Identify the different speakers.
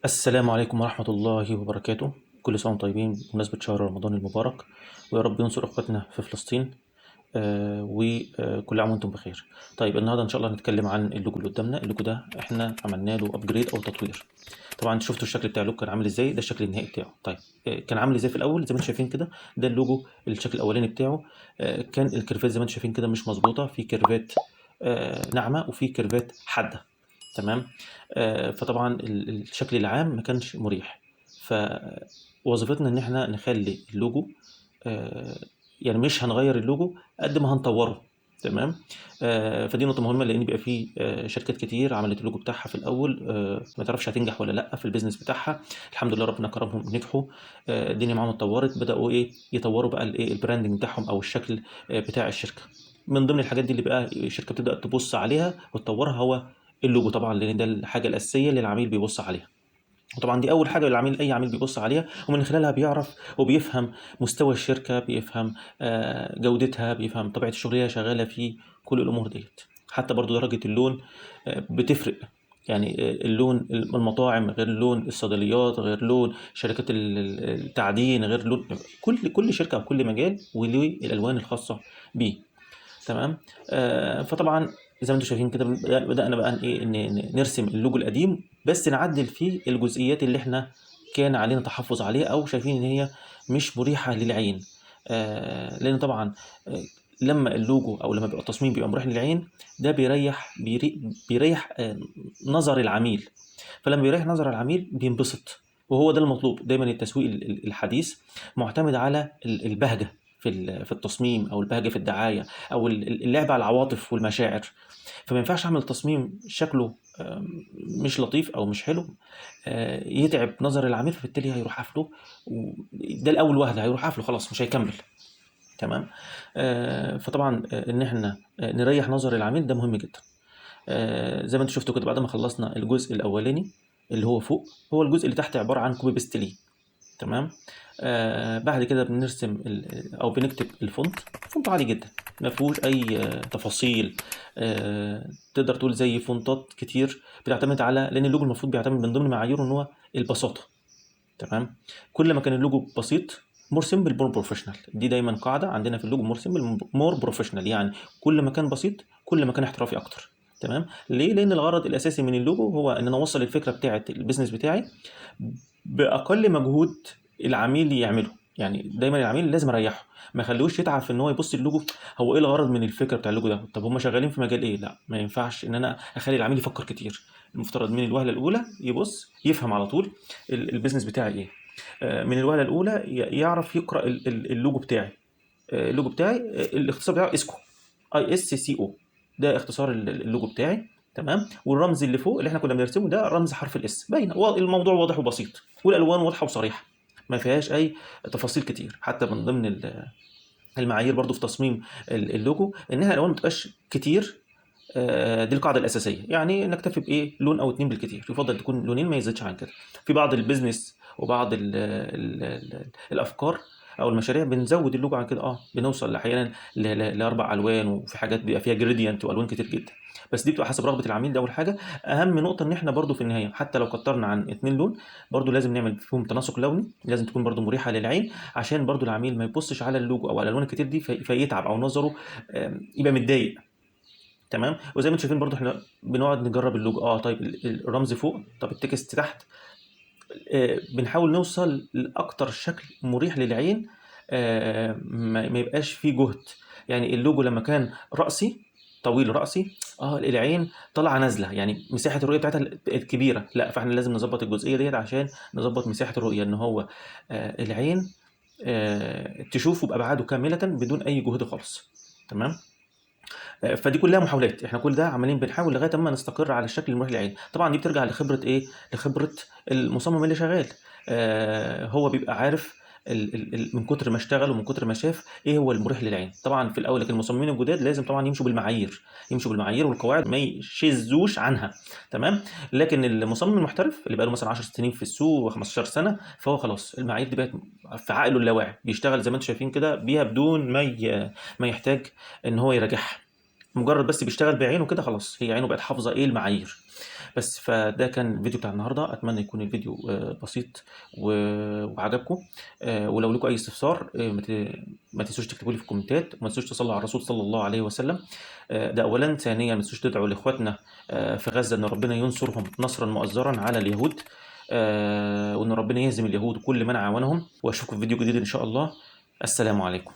Speaker 1: السلام عليكم ورحمة الله وبركاته. كل سنة وانتم طيبين بمناسبة شهر رمضان المبارك، ويا رب ينصر أخواتنا في فلسطين، وكل عام وانتم بخير. طيب النهارده ان شاء الله هنتكلم عن اللوجو اللي قدامنا. اللوجو ده احنا عملنا له upgrade او تطوير. طبعا انتوا شفتوا الشكل بتاع اللوجو كان عامل ازاي، ده الشكل النهائي بتاعه. طيب كان عامل ازاي في الاول؟ زي ما انتم شايفين كده، ده اللوجو الشكل الاولاني بتاعه. كان ال curve ات زي ما انتم شايفين كده مش مظبوطة، في curve ات ناعمة وفي curve ات حادة. تمام. فطبعا الشكل العام ما كانش مريح. فوظيفتنا ان احنا نخلي اللوجو، يعني مش هنغير اللوجو قد ما هنطوره. تمام. فدي نقطة مهمة، لأن بيبقى في شركات كتير عملت اللوجو بتاعها في الأول، ما تعرفش هتنجح ولا لأ في ال business بتاعها. الحمد لله ربنا كرمهم نجحوا، الدنيا معاهم اتطورت، بدأوا إيه يطوروا بقى الإيه ال branding بتاعهم أو الشكل بتاع الشركة. من ضمن الحاجات دي اللي بقى الشركة بتبدأ تبص عليها وتطورها هو اللوجو طبعا، لأن ده الحاجة الأساسية اللي العميل بيبص عليها. وطبعا دي اول حاجة العميل، اي عميل بيبص عليها، ومن خلالها بيعرف وبيفهم مستوى الشركة، بيفهم جودتها، بيفهم طبيعة الشغل اللي هي شغالة فيه، كل الامور ديت. حتى برضو درجه اللون بتفرق، يعني اللون المطاعم غير لون الصيدليات، غير لون شركات التعدين، غير لون كل شركة او كل مجال وليه الالوان الخاصة بيه. تمام. فطبعا زي ما انتم شايفين كده بدأنا بقى ايه نرسم اللوجو القديم، بس نعدل فيه الجزئيات اللي احنا كان علينا تحفظ عليها او شايفين ان هي مش مريحة للعين. لان طبعا لما اللوجو او لما بيبقى التصميم بيبقى مريح للعين، ده بيريح نظر العميل. فلما بيريح نظر العميل بينبسط، وهو ده المطلوب. دايما التسويق الحديث معتمد على البهجة في التصميم، او البهجة في الدعاية، او اللعب على العواطف والمشاعر. فما ينفعش اعمل تصميم شكله مش لطيف او مش حلو، يتعب نظر العميل، فبالتالي هيروح قافله. ده الاول وهله هيروح قافله، خلاص مش هيكمل. تمام. فطبعا ان احنا نريح نظر العميل ده مهم جدا. زي ما انتم شفتوا كده، بعد ما خلصنا الجزء الاولاني اللي هو فوق، هو الجزء اللي تحت عبارة عن copy paste ليه. تمام. بعد كده بنرسم او بنكتب ال font. font عادي جدا ما فيهوش اي تفاصيل. تقدر تقول زي font ات كتير بتعتمد على، لان اللوجو المفروض بيعتمد من ضمن معاييره ان هو البساطة. تمام. كل ما كان اللوجو بسيط، more simple more professional، دي دايما قاعدة عندنا في اللوجو، more simple more professional، يعني كل ما كان بسيط كل ما كان احترافي اكتر. تمام. ليه؟ لان الغرض الاساسي من اللوجو هو ان انا اوصل الفكرة بتاعه ال business بتاعي باقل مجهود العميل يعمله. يعني دايما العميل لازم اريحة، ما اخليهوش يتعب في ان هو يبص اللوجو، هو ايه الغرض من الفكرة بتاع اللوجو ده، طب هم شغالين في مجال ايه. لا، ما ينفعش ان انا اخلي العميل يفكر كتير. المفترض من الوهله الاولى يبص يفهم على طول ال business بتاعي ايه. من الوهله الاولى يعرف يقرا اللوجو بتاعي. اللوجو بتاعي، الاختصار بتاعه اسكو، ISCO، ده اختصار اللوجو بتاعي. تمام. والرمز اللي فوق اللي احنا كنا بنرسمه ده رمز حرف ال S، باين الموضوع واضح وبسيط، والالوان واضحة وصريحة، ما فيهاش اي تفاصيل كتير. حتى من ضمن المعايير برضو في تصميم اللوجو انها الالوان ما تبقاش كتير. دي القاعدة الاساسية، يعني نكتفي بايه، لون او اتنين بالكتير، يفضل تكون لونين ما يزيدش عن كده. في بعض ال business وبعض الافكار او المشاريع بنزود اللوجو عن كده، بنوصل احيانا لاربع الوان، وفي حاجات بيبقى فيها gradient والوان كتير جدا، بس دي بتبقى حسب رغبة العميل. ده اول حاجة. اهم نقطة ان احنا برضو في النهاية حتى لو كترنا عن 2 لون برضو لازم نعمل فيهم تناسق لوني، لازم تكون برضو مريحه للعين، عشان برضو العميل ما يبصش على اللوجو او على الالوان الكتير دي فيتعب او نظره يبقى متضايق. تمام. وزي ما انتم شايفين برضو احنا بنقعد نجرب اللوجو، طيب الرمز فوق، طب ال text تحت، بنحاول نوصل لاكتر شكل مريح للعين، ما يبقاش فيه جهد. يعني اللوجو لما كان رأسي طويل رأسي، العين طالعه نازله، يعني مساحة الرؤية بتاعتها الكبيرة، لا، فاحنا لازم نظبط الجزئية ديت عشان نظبط مساحة الرؤية، ان هو العين تشوفه بابعاده كاملة بدون اي جهد خالص. تمام. فدي كلها محاولات، احنا كل ده عمالين بنحاول لغاية اما نستقر على الشكل المريح للعين. طبعا دي بترجع لخبره ايه، لخبره المصمم اللي شغال. هو بيبقى عارف من كتر ما اشتغل ومن كتر ما شاف ايه هو المريح للعين. طبعا في الاول، لكن المصممين الجداد لازم طبعا يمشوا بالمعايير، يمشوا بالمعايير والقواعد، ما يشذوش عنها. تمام. لكن المصمم المحترف اللي بقى له مثلا 10 سنين في السوق و15 سنة، فهو خلاص المعايير دي بقت في عقله اللاواعي، بيشتغل زي ما انتم شايفين كده بيها بدون ما يحتاج ان هو يراجعها، مجرد بس بيشتغل بعينه كده خلاص، هي عينه بقت حافظه ايه المعايير. بس فده كان الفيديو بتاع النهارده، اتمنى يكون الفيديو بسيط وعجبكم. ولو لكم اي استفسار ما تنسوش تكتبوا لي في الكومنتات، وما تنسوش تصلوا على الرسول صلى الله عليه وسلم. ده اولا. ثانيا ما تنسوش تدعوا لاخواتنا في غزة ان ربنا ينصرهم نصرا مؤزرا على اليهود، وان ربنا يهزم اليهود وكل من عاونهم. واشوفكم في فيديو جديد ان شاء الله. السلام عليكم.